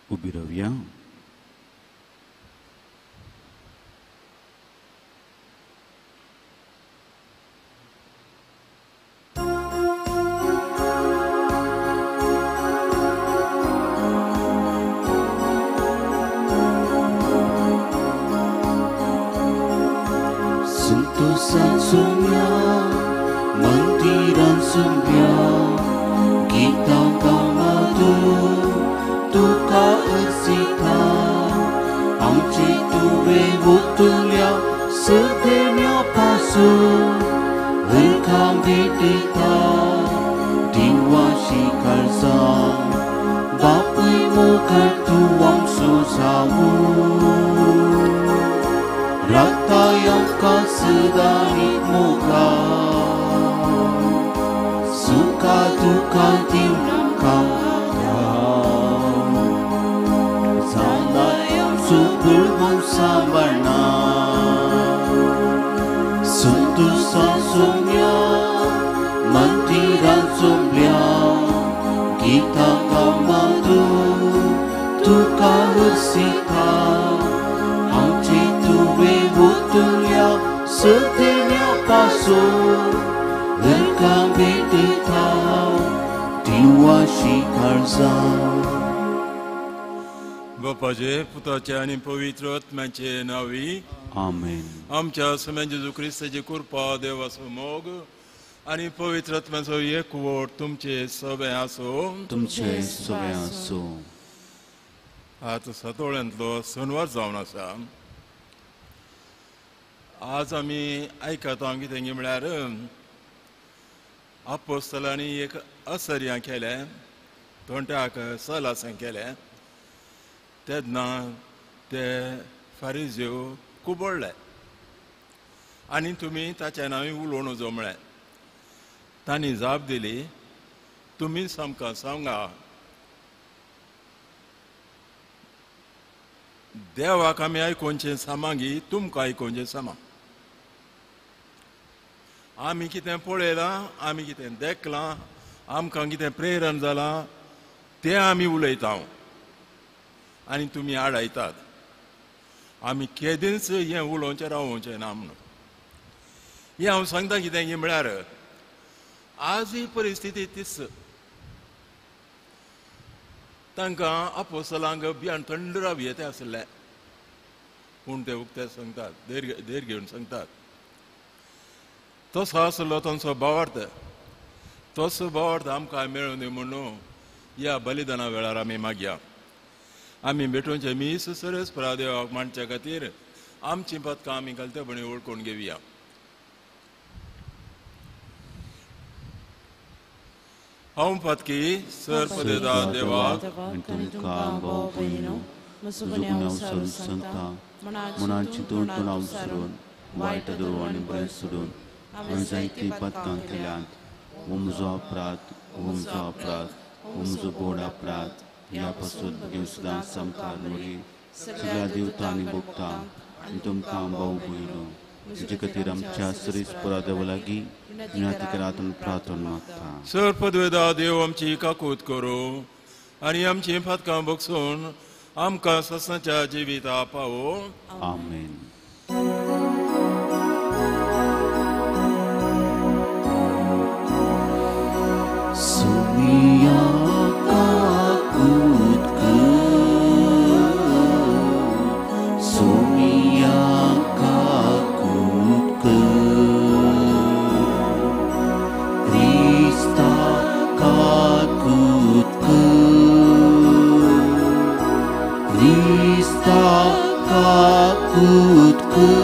उबी रावया. पुताचे आनी पवित्र आत्म्याचे नांवी आमेन. आमच्या स्वामी जेजू क्रिस्ताची कृपा, देवाचो मोग आनी पवित्र आत्म्याचो एकवट तुमचे सगळे आसूं. तुमचे सगळे आसूं. आतां सतोळ्यांतलो सनवार जावन आसा. आज आमी आयकता कितें म्हळ्यार आपोस्तलांनी एक असर्यां केलें, तोंट्याक सलासां केलें, तेन्ना ते फारिज्यो खुबळ्ळे आनी तुमी ताच्या नांवी उलोवंक नजो म्हळें. तांणी जाप दिली, तुमीच आमकां सांगा, देवाक आमी आयकोवचें सामागी तुमकां आयकोवचें सामा. आमी कितें पळयलां, आमी कितें देखलां, आमकां कितें प्रेरण जालां तें आमी उलयता आनी तुमी आडायतात. आमी केदींच हें उलोवचें रावोवचें ना म्हणून हें हांव सांगता. कितें म्हळ्यार आज ही परिस्थिती तीच. तांकां आपोस्तलांक बियाण थंड रावये तें आसलें, पूण ते उक्ते सांगतात, धैर्य घेवन सांगतात. तसो आसलो तांचो भावार्थ, तसो भावार्थ आमकां मेळूं म्हणून ह्या बलिदाना वेळार आमी मागया. आमी भेटोवचे मीस सरस देवाक मांडच्या खातीर आमची पदकां आमी घालतेपणी वळखून घेवया. हांव पातकी सर पदेदा देवाक वायट दुर्वाणी बरें सोडून हांवें जायतीं पातकां केल्यांत. हो म्हजो अपराध, हो म्हजो अपराध, हो म्हजो गोड अपराध. ह्या पासून बेगीन सदां सामकार मोरी सगळ्या देवता आनी भोगता आनी तुमकां भाव भयलो तुजे खातीर आमच्या सरीस पुरा देवा लागीं विनंती करात आनी प्रार्थना मागता. सर पदवेदा देव आमची काकूत करूं आनी आमची फातकां बगसून आमकां ससाच्या जिविता पावो. आमेन. सुमिया काकूत कर, सुमिया काकूत कर, क्रिस्ता काकूत कर, क्रिस्ता काकूत कर,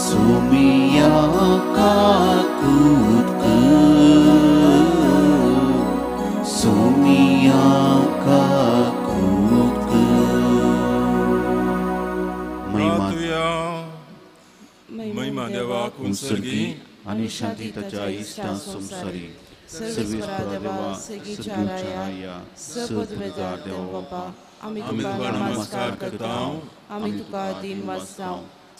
सुमिया काकूत कर, सुमिया काकूत कर. महिमा देवाक उंसर्गी आनी शांती ताच्या इश्टां संवसारी सर्वेस देवा सगळ्यांच्या राया सदुदार देवा बापा, आमी तुका नमस्कार करता, आमी तुका दीन वाचता,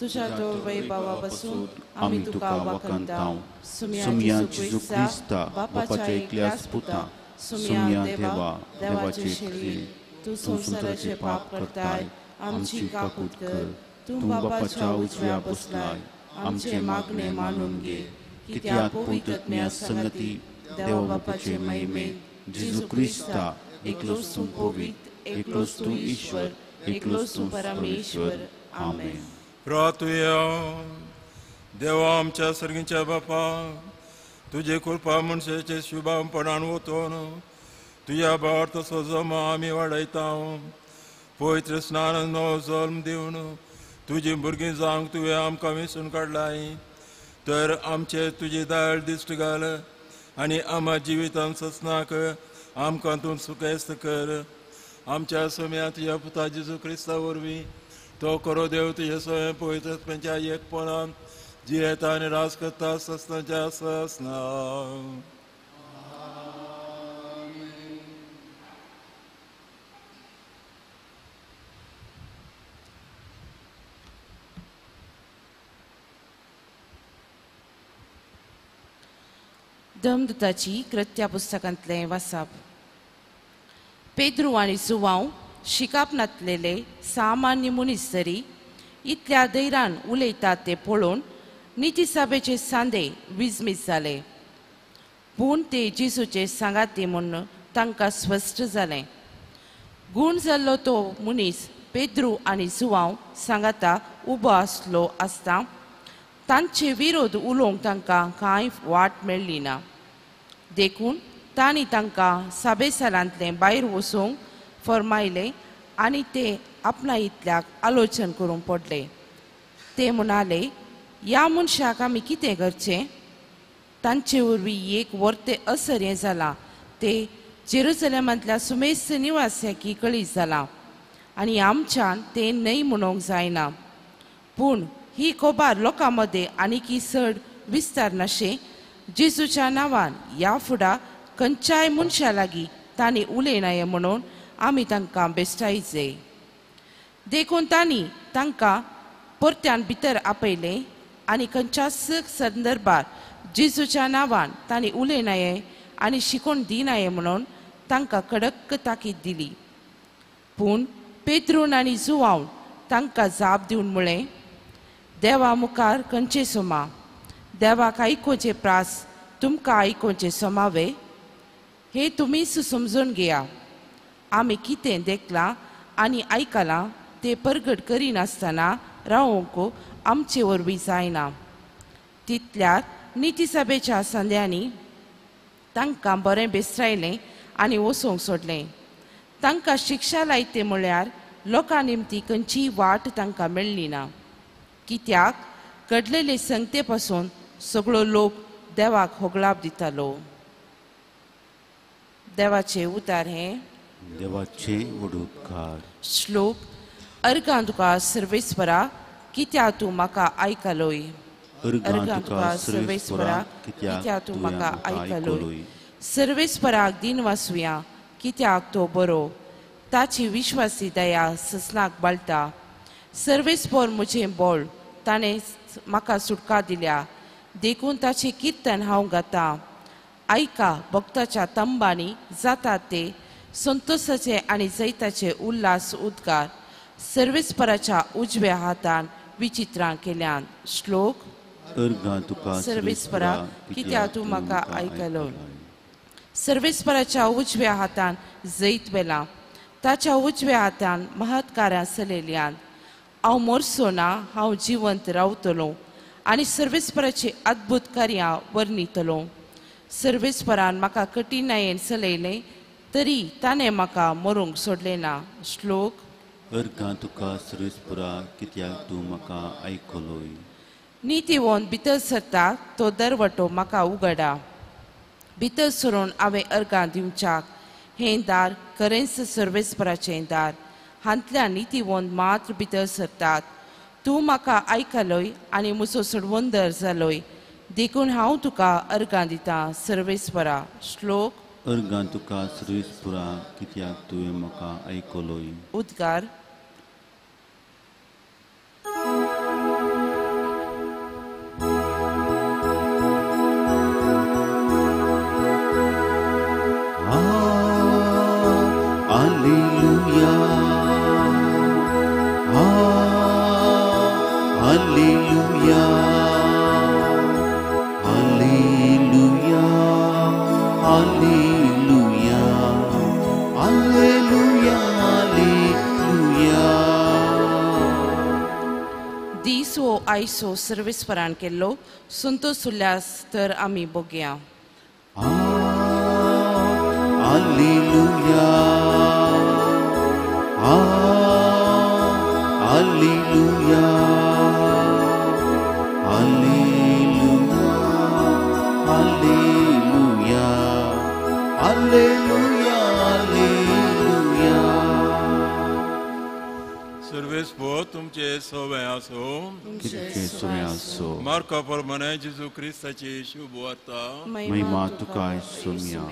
तुझ्या वैभवा पासून आमी तुका वाखणता. सुमिया जेजू क्रिस्ता बापाच्या एकल्याच पुता सुम्या देवा देवाचे शेळये तूं संवसाराचे पाप करताय आमची काकूत कर. तूं बापाच्या उजव्या बसलाय आमचे मागणे मानून घे. कित्याक पवित्रत्म्या संगती देवा बापाचे महिमे जेजू क्रिस्ता एकलोच तूं पवित्र एकलोच तूं ईश्वर एकलोच तूं परमेश्वर. आमेन. प्रार्थुया. देवा आमच्या सर्गीच्या बापा तुजे कृपा मनशाचे शुभांपणान वतून तुज्या भावार्थाचो जमा आमी वाडयता. पवित्र स्नान नवो जल्म दिवन तुजी भुरगीं जावंक तुवें आमकां वेंचून काडलाय तर आमचे तुजी दाळ दिश्ट घाल आनी आमा जिवितान ससनाक आमकां तूं सुखेस्त कर. आमच्या सम्या तुज्या पुता जेजू क्रिस्ता वरवीं तो करो देव तुजे स्वयं पवित्रत्वाच्या एकपणान जियेता आनी राज करता ससनाच्या ससना. धर्मदूताची कृत्या पुस्तकांतलें वासाप. पेद्रू आनी जुवांव शिकाप नातलेले सामान्य मनीस तरी इतल्या धैर्यान उलयतात ते पळोवन नितीसभेचे सांदे विजमीत जाले. पूण ते जेजूचे सांगाती म्हूण तांकां स्पश्ट जालें. गूण जाल्लो तो मनीस पेद्रू आनी जुवांव सांगाता उबो आसलो आसता तांचे विरोध उलोवंक तांकां कांय वाट मेळ्ळी ना. देखून तांणी तांकां साबेसालांतलें भायर वचूंक फर्मायलें आनी ते आपणा इतल्याक आलोचन करूंक पडले. ते म्हणाले ह्या मनशाक आमी कितें करचें? तांचे वरवीं एक वर्तें असर हें जालां ते जेरुजलेमांतल्या सुमेस्त निवास्याकी कळीत जालां आनी आमच्यान तें न्हय म्हणूंक जायना. पूण ही खबर लोकां मदें आनीकी चड विस्तार नाशें जेजूच्या नांवान ह्या फुडा खंयच्याय मनशा लागीं तांणी उलयनाये म्हणून आमी तांकां बेस्टायचे. देखून तांणी तांकां परत्यान भितर आपयलें आनी खंयच्याच संदर्भार जेजूच्या नांवान तांणी उलयनाये आनी शिकोवन दिनाये म्हणून तांकां कडक ताकीद दिली. पूण पेद्रून आनी जुवांवन तांकां जाप दिवन म्हळें देवा मुखार खंयचे सोमा देवाक आयकोवचे प्रास तुमकां आयकोवचें सोमावे हे तुमीच समजून घेया. आमी कितें देखलां आनी आयकलां तें परगट करिनासतना रावंक आमचे वरवीं जायना. तितल्यार नितीसभेच्या संद्यांनी तांकां बरें बेसरायलें आनी वचूंक सोडलें. तांकां शिक्षा लायते म्हळ्यार लोकां निमती खंयचीय वाट तांकां मेळ्ळी ना. कित्याक घडलेले संगते पासून सगळो लोक देवाक होगळाप दितालो. देवाचे उतार हें देवाचे उपकार. श्लोक. अर्गां तुका सर्वेस्परा कित्याक तूं म्हाका आयकलोय. अर्गां तुका सर्वेस्परा कित्याक तूं म्हाका आयकलोय. सर्वेस्पराक दिन वासुया कित्याक तो बरो ताची विश्वासी दया ससनाक बाळटा. सर्वेस्पर म्हजें बोळ ताणें म्हाका सुटका दिल्या देखून ताचें किर्तन हांव गाता. आयका भक्ताच्या तंबांनी जाता ते संतोषाचे आनी जैताचे उल्हास उद्गार सर्वेस्पराच्या उजव्या हातान विचित्रां केल्यान. श्लोक. सर्वेस्परा कित्याक तूं म्हाका आयकलो. सर्वेस्पराच्या उजव्या हातान जैत वेलां ताच्या उजव्या हातान महत्कार्यां चलयल्यान. हांव मोरसो ना हांव जिवंत रावतलो आनी सर्वेस्पराची अद्भुत कार्यां वर्णितलो. सर्वेस्परान म्हाका कठिणायेन चलयलें तरी ताणें म्हाका मरूंक सोडलें ना. श्लोक. अर्गां तुका सर्वेस्परा कित्याक तूं म्हाका आयकलोय. नितीवंत भितर सरता तो दरवटो म्हाका उगडा. भितर सरून हांवें अर्गां दिवच्याक हें दार खरेंच सर्वेस्पराचें दार हांतल्या नितीवंत मात्र भितर सरतात. तूं म्हाका आयकलोय आनी म्हजो सोडवंदर जालोय देखून हांव तुका अर्गां दितां सर्वेस्परा. श्लोक. अर्गां तुका सर्वेस्परा कित्याक तुवें म्हाका आयकलोय. उद्गार. आमेन. Alleluia, Alleluia, Alleluia, Alleluia, Alleluia, Alleluia. दीस वो आयसो सर्वेस्परान केल्लो संतोष उल्लास तर आमी बघया. Alleluia, Alleluia, Alleluia, Alleluia, Alleluia, Alleluia. सर्वेस्पर तुमचे सवे आसो. मार्का प्रमाणे जेजू क्रिस्ताची शुभ वार्ता. महिमा तुका सुम्या.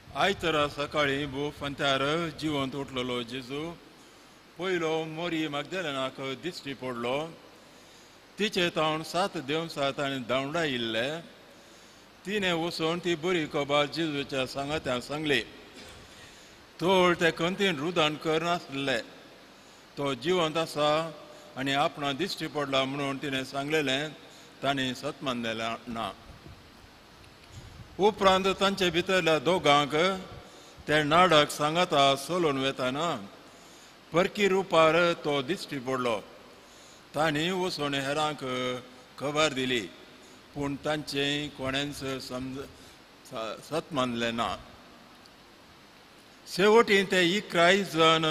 आयतारा सकाळी भोव फांत्यार जिवंत उठलेलो जेजू पयलो मोरी मागदेलनाक दिश्टी पडलो. तिचे तावन 7 देवसा ताणें धांवडायिल्ले. तिणें वचून ती बरी खबर जेजूच्या सांगात्यान सांगली. तोळ ते कंतीन रुदान करनासले. तो जिवंत आसा आनी आपणा दिश्टी पडला म्हणून तिणें सांगलेलें ताणें सत मानलेलें ना. उपरांत तांचे भितरल्या दोगांक ते नाडक सांगाता चलोवन वेताना परकी रुपार तो दिश्टी पडलो. तांणी वचून हेरांक खबर दिली, पूण तांचें कोणेंच सत मानलें ना. शेवटी ते 11 जाण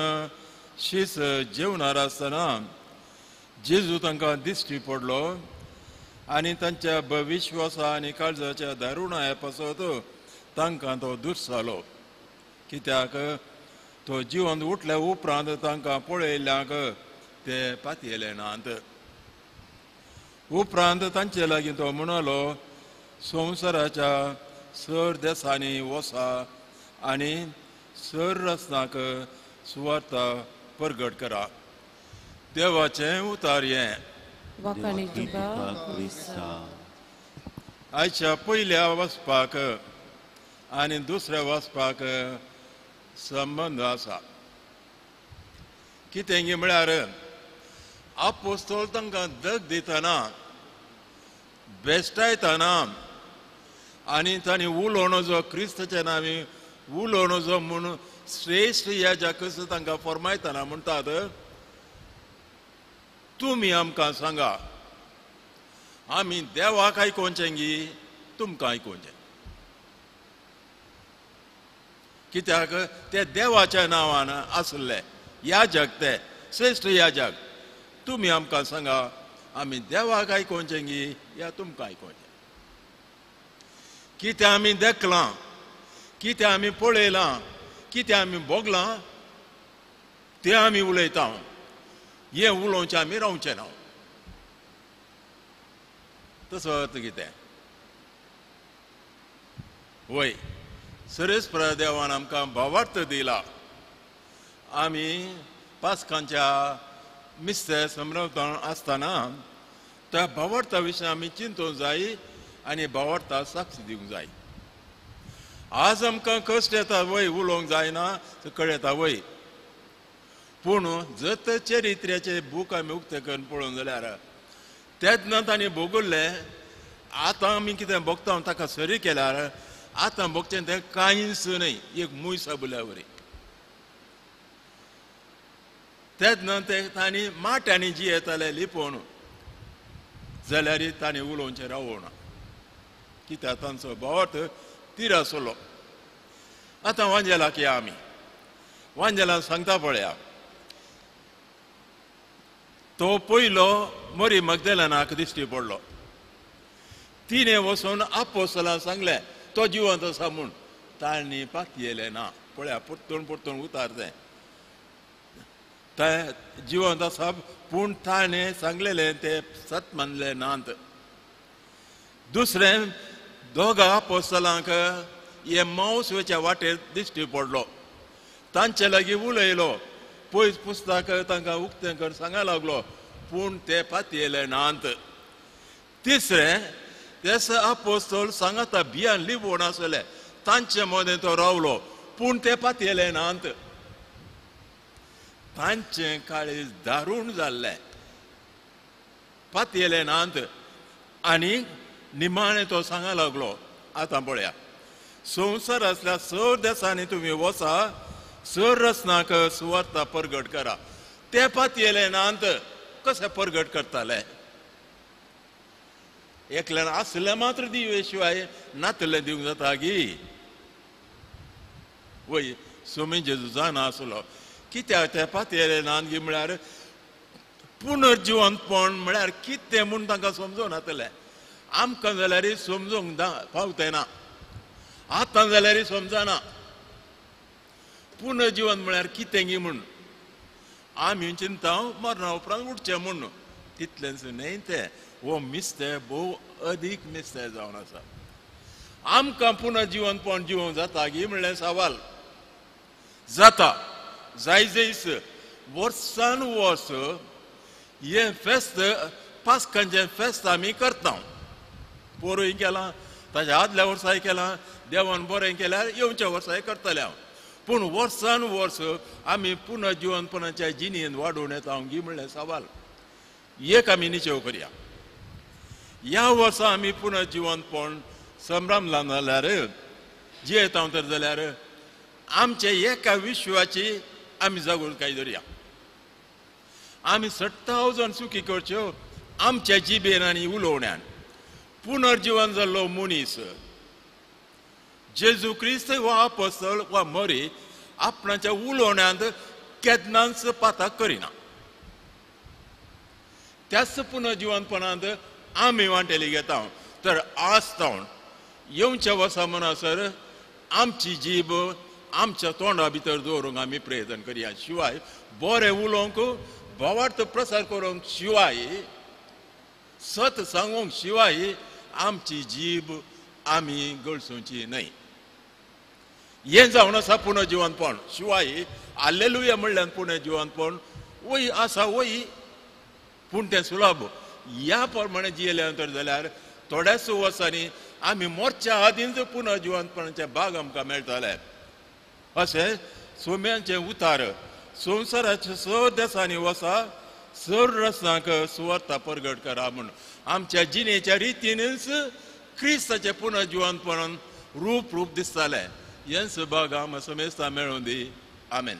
शीस जेवणार आसतना जेजू तांकां दिश्टी पडलो आनी तांच्या विश्वासा आनी काळजाच्या दारुणाया पासत तांकां तो दुस्सालो. कित्याक तो जिवंत उठल्या उपरांत तांकां पळयल्ल्यांक ते पातयेले नात. उपरांत तांचे लागीं तो म्हणालो, संवसाराच्या सर देसांनी वसा आनी सर रचनाक सुवार्ता परगट करा. देवाचें उतार हें. आयच्या पयल्या वचपाक आनी दुसऱ्या वचपाक संबंद आसा. कितें म्हळ्यार आपोस्तोल तांकां दग दितना बेश्टायतना आनी तांणी उलोवणो जो क्रिस्ताच्या नांवी उलोवणो जो म्हूण श्रेश्ठ याजक तांकां फॉर्मायतना म्हणटात, तुमी आमकां सांगा आमी देवाक आयकोवचें गी तुमकां आयकोवचें. कित्याक ते देवाच्या नांवान आसले याजक, ते श्रेश्ठ याजक. तुमी आमकां सांगा आमी देवाक आयकोवचें गी या तुमकां आयकोवचें. कितें आमी देखलां, कितें आमी पळयलां, कितें आमी भोगलां तें आमी उलयता. हें उलोवचें आमी रावचें ना. तसो अर्थ कितें? वय सरेस्पर देवान आमकां भावार्थ दिला. आमी पास्कांच्या मिस्ते समरवता आसतना त्या भावार्था विशीं आमी चिंतूंक जाय आनी भावार्था साक्ष दिवंक जाय. आज आमकां कश्ट येता वय, उलोवंक जायना कळयता वय, पूण जर चरित्र्याचे बूक आमी उक्ते करून पळोवंक जाल्यार तेन्ना तांणी भोगल्लें आतां आमी कितें भोगता ताका सरी केल्यार आतां भोगचें तें कांयच न्हय, एक मूय साबुल्या वरी. तेन्ना ते तांणी माट्यांनी जियेताले लिपोवन, जाल्यार तांणी उलोवचें रावना, कित्याक तांचो भावार्थ तिरासलो. आतां वांजेलाक या आमी, वांजेलान सांगता पळया, तो पयलो मरी मगदेलनाक दिश्टी पडलो. तिणें वचून आपोसलान सांगलें तो जिवंत आसा म्हूण. तांणी पातयेलें ना. पळया परतून परतून उतार तें तें जिवंत आसा पूण ताणें सांगलेलें तें सत मानलें नात. दुसरें दोगां आपोस्तलांक हे मावस वेच्या वाटेर दिश्टी पडलो. तांचे लागीं उलयलो, पयस पुस्तक तांकां उक्तें कर सांगा लागलो, पूण ते पातयेले नात. तिसरें तेस आपोस्तोल सांगाता भियान लिपोवन आसले, तांचे मदें तो रावलो, पूण ते पातयेले नात. तांचें काळीज दारूण जाल्लें, पातयेले नात. आनी निमाणें तो सांगा लागलो, आतां पळया, संवसार आसल्या सर देसांनी तुमी वचा, सर रचनाक सुवार्ता परगट करा. ते पातयेले नात, कशें परगट करताले? एकल्यान आसलें मात्र दिवे शिवाय नातलें दिवंक जाता गी? वय सोमी जेजू जाणा आसलो कित्याक ते पातयेले नात गी म्हळ्यार पुनर्जिवंतपण म्हळ्यार कितें म्हूण तांकां समजून नातलें. आमकां जाल्यार समजूंक पावतें ना, आतां जाल्यार समजना पुनर्जिवन म्हळ्यार कितें गी म्हूण. आमी चिंता मरणा उपरांत उठचें म्हूण, तितलेंच न्हय तें, हो मिस्ते भोव अदीक मिस्ते जावन आसा. आमकां पुनर्जिवनपण जिवंक जाता गी म्हणलें सवाल जाता. जायजयस वर्सान वर्स हें फेस्त, पास्कांचें फेस्त आमी करता. पोरूय केलां, ताच्या आदल्या वर्साय केलां, देवान बरें केल्यार येवच्या वर्साय करतलें हांव. पूण वर्सान वर्स आमी पुनर्जिवनपणाच्या जिणेन वाडोवन येता गी म्हणलें सवाल. एक आमी निश्चय करया, ह्या वर्सा आमी पुनर्जिवनपण संभ्रमला जाल्यार, जियेता तर जाल्यार आमच्या एका विश्वाची आमी जागृताय धरया. आमी 57 चुकी करच्यो आमच्या जिबेन आनी उलोवण्यान. पुनर्जिवन जाल्लो मनीस जेजू क्रिस्त वा अपोस्तल वा मरी आपणाच्या उलोवण्यांत केन्नाच पाताक करिना. त्याच पुनर्जिवनपणांत आमी वांटेली घेता. तर आज तावन येवच्या वर्सा म्हणसर आमची जीब आमच्या तोंडा भितर दवरूंक आमी प्रयत्न करया. शिवाय बरें उलोवंक, भावार्थ प्रसार करूंक शिवाय, सत सांगूंक शिवाय आमची जीब आमी गळसुची न्हय. हें जावन आसा पुनर्जिवनपण. शिवाय आल्लेलुया म्हणल्यार पुनर्जिवनपण वय आसा वय, पूण तें सुलभ. ह्या प्रमाणे जियेले तर जाल्यार थोड्याच वर्सांनी आमी मोरच्या आदींच पुनर्जिवनपणाचे भाग आमकां मेळटाले. अशें सोम्यांचें उतार संवसाराच्या सर देसांनी वसा, सर रचनाक सुवार्ता परगट करा म्हूण आमच्या जिणेच्या रितीनच क्रिस्ताचें पुनर्जिवनपणान रूप रूप दिसतालें. हेंच भाग आमकां समेस्ता मेळूं दी. आमेन.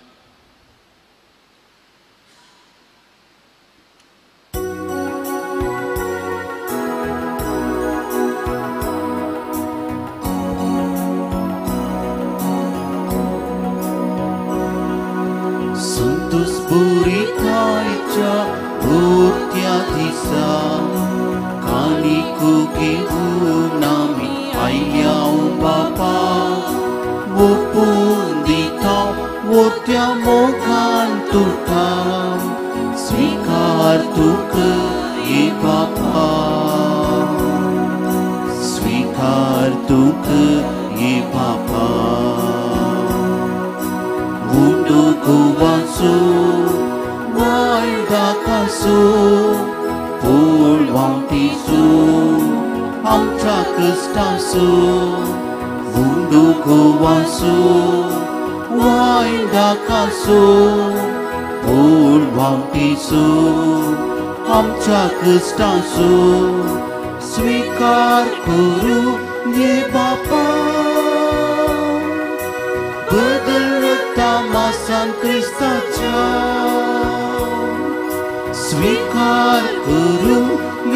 संतोषपुरीतायच्या पुरत्या दिसा कानिकू घेवन आमी आयल्या बापा, ओपून दिता वोत्या मोगान तुका, स्वीकार तुका ये बापा, स्वीकार तुका ये बापा. उंडो गोवाचो वायदाकासो पूण वावटीचो आमच्या क्रिस्ताचो, उंडो गोवाचो वायदाकासो पूण वावटीचो आमच्या क्रिस्ताचो, स्वीकार करू ये बापा. बदल रक्ता मासान क्रिस्ताच्या, स्वीकार करू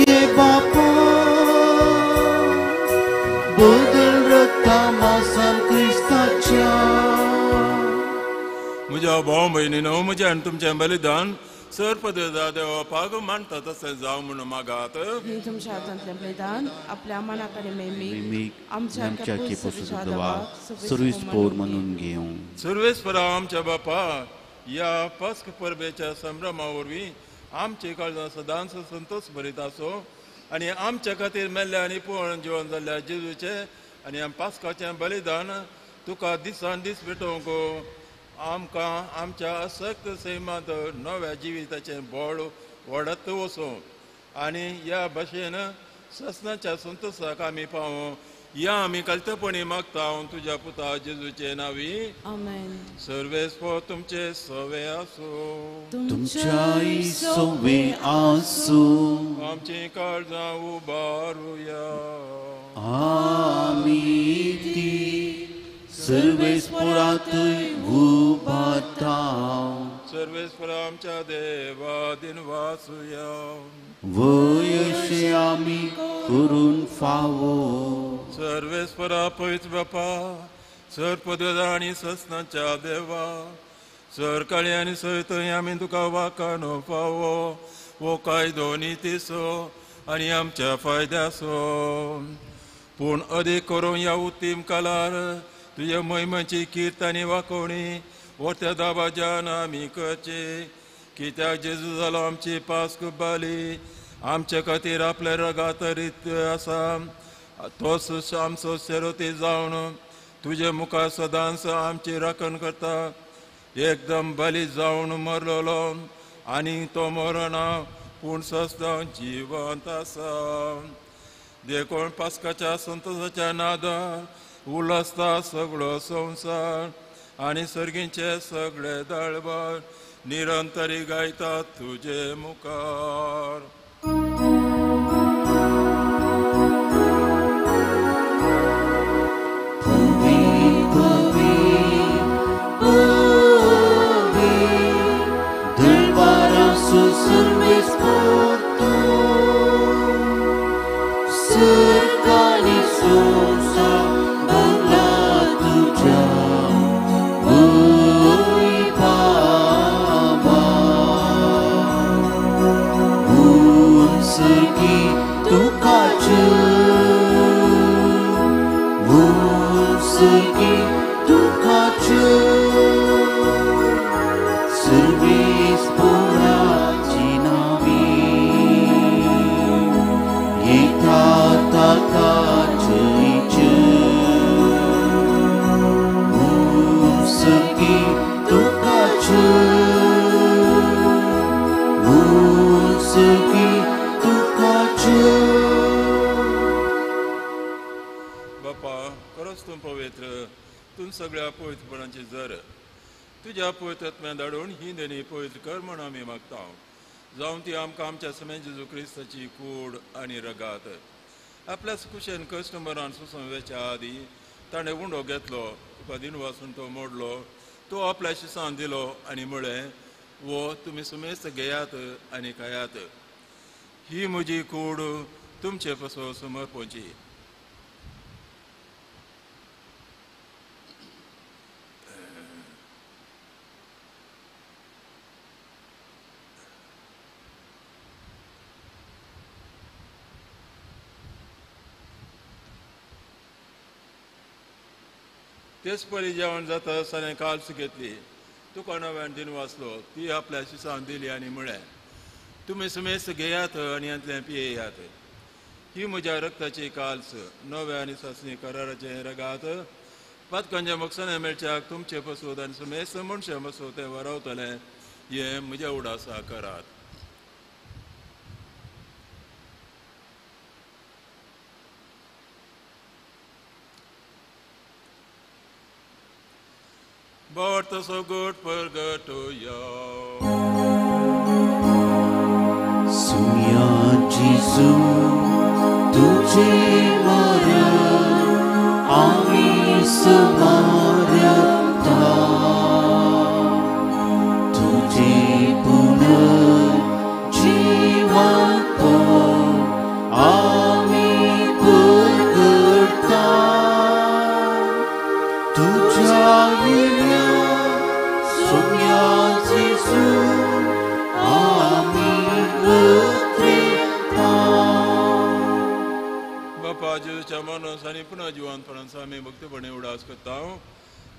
ये बापा. बदल रक्ता मासान क्रिस्ताच्या. म्हज्या भाव भयणीनो, म्हजें आनी तुमचें बलिदान सर पददा देवा मानता तशें जावं म्हूण मागात. तुमच्या हातांतलें बलिदान आपल्या मनाक आनी मेमीक आमच्या सर्वीस पोर म्हणून घेवं. सर्वेस्परा आमच्या बापा, ह्या पास्क परबेच्या संभ्रमा वरवीं आमचे काळजां सदांच संतोष भरीत आसो आनी आमच्या खातीर मेल्ल्या आनी पुर्ण जिवन जाल्ल्या जेजूचें आनी पास्काचें बलिदान तुका दिसान दीस भेटोवंक आमकां आमच्या असक्त सैमांत नव्या जिविताचें बळ वाडत वचूं आनी ह्या भाशेन ससनाच्या संतोशाक आमी पावूं. या आमी कल्तपणी मागता तुज्या पुता जेजूचे नावी. आमेन. सर्वेस्पर तुमचे सवे आसूं. तुमच्याय सवे आसूं. आमची काळजां उबारुया. आमी ती सर्वेस्परातूय उबारता. सर्वेस्पर आमच्या देवा दिनवासुया. वयशे आमी करून फावो. सर्वेस्परा पवित्र बापा, सर पदवेदार आनी ससनाच्या देवा, सर काळी आनी सयतय आमी तुका वाकानो फावो हो कायदो नितीचो आनी आमच्या फायद्याचो. पूण अदीक करून ह्या उत्तीम कालार तुज्या महिमाची कीर्त आनी वाकोवणी व्हडत्या दाबाज्यान आमी करची. कित्याक जेजू जालो आमची पास्क बाली, आमचे खातीर आपल्या रगात रीत आसा. तोच आमचो सेरोती जावन तुजे मुखार सदांच आमची राखण करता. एकदम बली जावन मरलेलो आनी तो मरना पूण सदां जिवंत आसा. देखून पास्काच्या संतोषाच्या नादार उल्हासता सगळो संवसार आनी सर्गींचे सगळे दळबर निरंतरी गायता तुजे मुखार. सगळ्या पवित्रपणाची जर तुज्या पवित्रत्म्यान धाडून ही देणी पवित्र कर म्हण आमी मागता. जावन ती आमकां आमच्या समेत जेजू क्रिस्ताची कूड आनी रगात आपल्या कुशेन कश्ट मरान सुसंवेच्या आदी ताणें उंडो घेतलो, तुका दिनवासून तो मोडलो, तो आपल्या शिसान दिलो आनी म्हळें, वो तुमी सुमेस्त घेयात आनी खायात, ही म्हजी कूड तुमचे पसो समर्पची. तेच परी जेवण जाता आसतना काल्स घेतली, तुका नव्यान दिन वाचलो, ती आपल्या शिसान दिली आनी म्हळें, तुमी सुमेस्त घेयात आनी हांतलें पियेयात, ही म्हज्या रक्ताची काल्स, नव्या आनी सासणी कराराचें रगात, पातकांच्या मकसना मेळच्याक तुमचे पसूत आनी सुमेस्त मनशां पसूत तें वरवतलें, हें म्हज्या उडासा करात. But so good purgatorio. Suya Jesu, tujhe maran, ami sumarta. Tujhe punar jivan pan, ami purgata. Tujha बापा जेजूच्या मनस आनी पुनः जिवंतपणाचो आमी भक्तीपणे उडास करता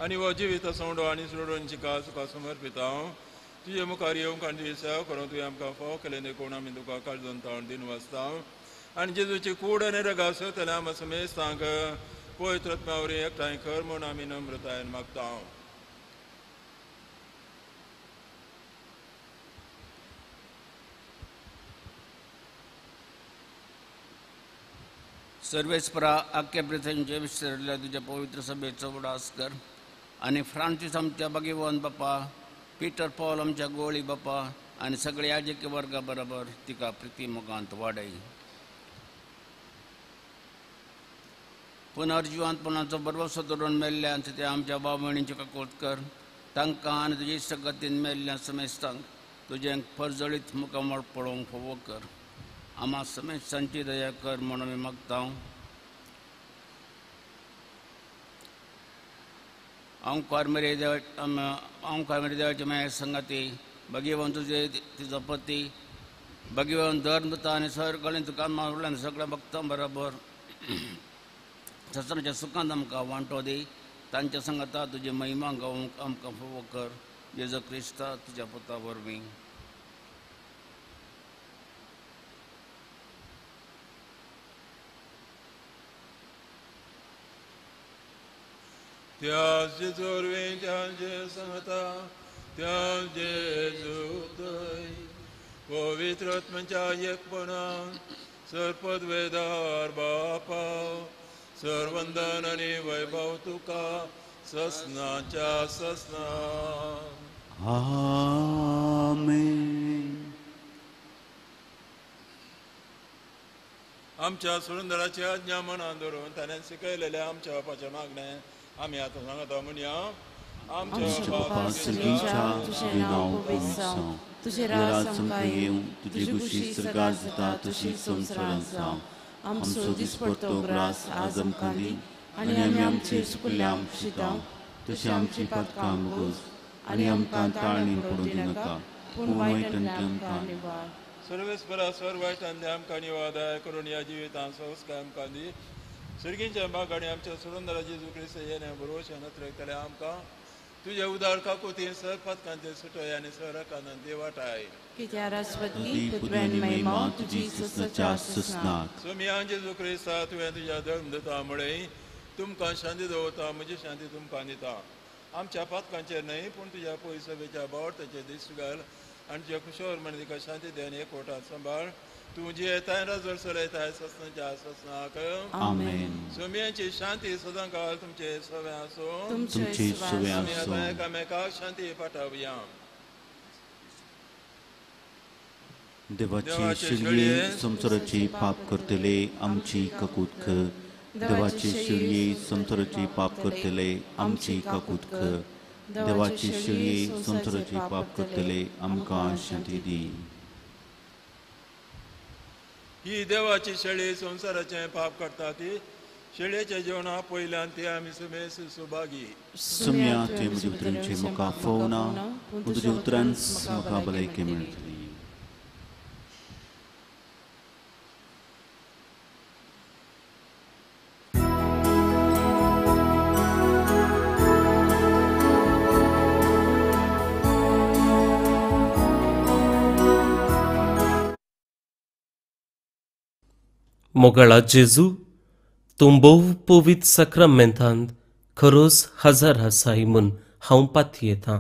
आनी हो जिवीत सवंडो आनी सोडोवची कास तुका समर्पिता. तुजे मुखार येवंक आनी तुजी सेवा करूंक तुवें आमकां फावो केलें देखून आमी तुका काळजान ताण दिन वाचता आनी जेजूची कूड आनी रगास जाल्यार आमकां समेस्तांक पवित्र आत्म्या वरवीं एकठांय कर म्हूण आमी नम्रतायेन मागता. सर्वेस्परा आख्या पृथ्वीचे विसरल्या तुज्या पवित्र सभेचो उडास कर आनी फ्रांसीस आमच्या भगवान बापा, पिटर पॉल आमच्या गोळी बापा आनी सगळे याजकी वर्गा बरोबर तिका प्रिती मोगांत वाडय. पुनर्जिवंतपणाचो भरवसो धरून मेल्ल्या ते आमच्या भाव भयणींची काकूट कर. तांकां आनी तुजे इश्टगतीन मेल्ल्या समेस्तांक तुजें परजळीत मुखामळ पळोवंक फावो कर. आमा समेस्तांची दया कर म्हणून आमी मागता. ओंकार मेरे देव, ओंकार मेरे देवाची माया संगाती भगवान तुझे तिजो पती भगवान धर्म आनी सगळें तुका मावल्यान सगळ्या भक्तां बरोबर ससराच्या सुखांत आमकां वांटो दी. तांच्या संगाता तुजी महिमा गावंक आमकां फावो कर. जेजू क्रिस्ता तुज्या पुता वरवीं. त्या जेजू वरवीं, त्या संगता, त्या जेजू थंय पवित्र आत्म्याच्या एकपणान सर्पद्वेदार बापा सर्वंदन आनी वैभव तुका ससनाच्या ससना. आमेन. आमच्या सुरंदराची आज्ञा मनान धरून ताणें शिकयलेल्या आमच्या बापाचें मागणें आमी आतां सांगता म्हणया. आमच्या बापा सर्गीच्या, तुजें नांव पवित्र जावं, तुजें राज आमकां येवं, तुजी खुशी स्वर्गार जाता तशी संवसारांत जावं. आमचो दिसपडतो ग्रास आज आमकां दी आनी आमी आमचे चुकल्ल्या शितां तशें आमची पातकां मुगोस आनी आमकां ताळणी पडूं दिनाका, पूण वायटांतल्यान आमकां निवार. सर्वेस्परा स्वर वायटांतल्यान आमकां निवार दया करून ह्या जिवितांत संस्कार आमकां दी. सर्गींच्या बाग आनी आमच्या सुरंदरा जेजू क्रिस्त येणे भरवशान अत्रकतले आमकां तुज्या उदार काकुतीन सर पातकांचे सुटय आनी सर कानांत वाटाय. सोमया जेजू क्रिस्ता तुवें तुज्या धर्म दिता म्हळें तुमकां शांती दवरता, म्हजी शांती तुमकां दिता. आमच्या पातकांचेर न्हय पूण तुज्या पयसभेच्या बावडताचेर दिश्ट घाल आनी तुज्या कुशोर म्हण तिका शांती दी आनी एकवटान सांबाळ. तूं जियेताय राजर चलयताय ससनाच्या ससनाक. आमेन. सोमयांची शांती सदां काळ तुमचे सवे आसूं. तुमचे सवे आसूं. एकामेकाक शांती पाठोवया. देवाची शिळये संवसाराची पाप करतले आमची काकूत कर. देवाची शिळये संवसाराची पाप करतले आमची काकूत कर. देवाची शिळये संवसाराची पाप करतले आमकां शांती दी. ही देवाची शेळी संवसाराचें पाप करता ती शेळयेच्या जेवणा पयल्यान ती आमी सुमेस सुभागी. सुम्या तुवें म्हज्या उतरांचें म्हाका फोवना, पूण तुज्या उतरांच म्हाका भलायकी मेळटली. मोगाळा जेजू, तूं भोव पवित्र साक्रामेंतांत खरोच हजार आसाय म्हूण हांव पातयेतां.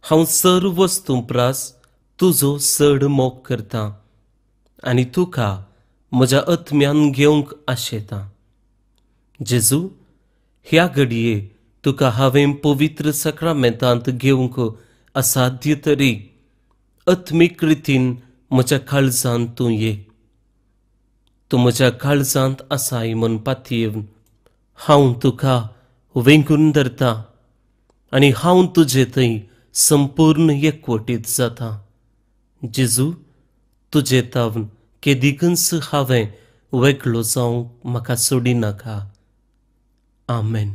हांव सर्व वस्तूं प्रास तुजो चड मोग करतां आनी तुका म्हज्या आत्म्यान घेवंक आशेतां. जेजू, ह्या घडये तुका हांवें पवित्र साक्रामेंतांत घेवंक असाध्य तरी आत्मीक रितीन म्हज्या काळजांत तूं ये. तूं म्हज्या काळजांत आसाय म्हूण पातयेवन हांव तुका वेंगून धरता आनी हांव तुजे थंय संपूर्ण एकवटीत जाता. जेजू, तुजे तावन केदिकूच हांवें वेगळो जावंक म्हाका सोडिनाका. आमेन.